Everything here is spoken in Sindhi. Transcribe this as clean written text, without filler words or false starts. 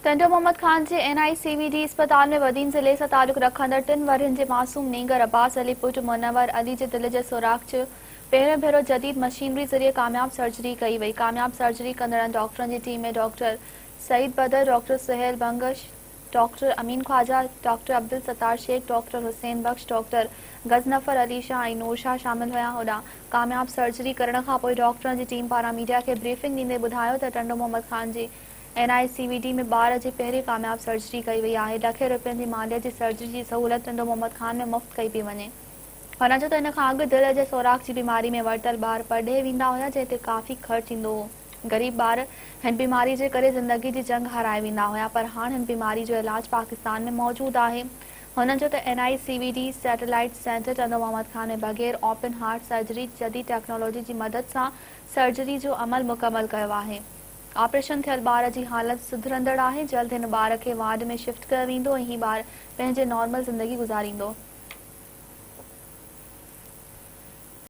ٽنڊو محمد خان جي N I C V D اسپتال ۾ بدين ضلعي سان تعلق رکندڙ ٽن ورهين جي معصوم نينگر عباس علي پٽ منور علي جي دل جي سوراخ جي پهريون ڀيرو جديد مشينري ذريعي ڪامياب سرجري ڪئي وئي. ڪامياب سرجري ڪندڙن ڊاڪٽرن جي team ۾ doctor Saeed Badar, doctor Sohail Bangash, doctor Amin Khawaja, doctor Abdul Sattar Shaikh, doctor Hussain Bakhsh, doctor Ghazanfar Ali Shah ۽ Noor Shah شامل هيا. هوڏانهن ڪامياب سرجري ڪرڻ کانپوء ڊاڪٽرن جي ٽيم پاران ميڊيا کي بريفنگ ڏيندي ٻڌايو ته ٽنڊو محمد خان جي N I C V D ۾ ٻار جي پهرين ڪامياب سرجري ڪئي وئي آهي، لکين رپين جي ماليت جي سرجري جي سهولت ٽنڊو محمد خان ۾ مفت ڪئي پئي وڃي. هن چيو ته ان کان اڳ دل جي سوراخ جي بيماري ۾ ورتل ٻار پرڏيهه ويندا هيا جنهن تي ڪافي خرچ ايندو هو. غريب ٻار هن بيماري جي ڪري زندگي جي جنگ هارائي ويندا هيا پر هاڻ هن بيماري جو علاج پاڪستان ۾ موجود آهي. هن چيو ته N I C V D satellite centre Tando Muhammad Khan ۾ بغير اوپن هارٽ سرجري جديد ٽيڪنالاجي جي مدد سان سرجري جو عمل مڪمل ڪيو آهي. آپريشن ٿيل ٻار جي حالت سڌرندڙ آهي جلد هن ٻار کي وارڊ ۾ شفٽ ڪيو ويندو ۽ هي ٻار پنهنجي نارمل زندگي گذاريندو.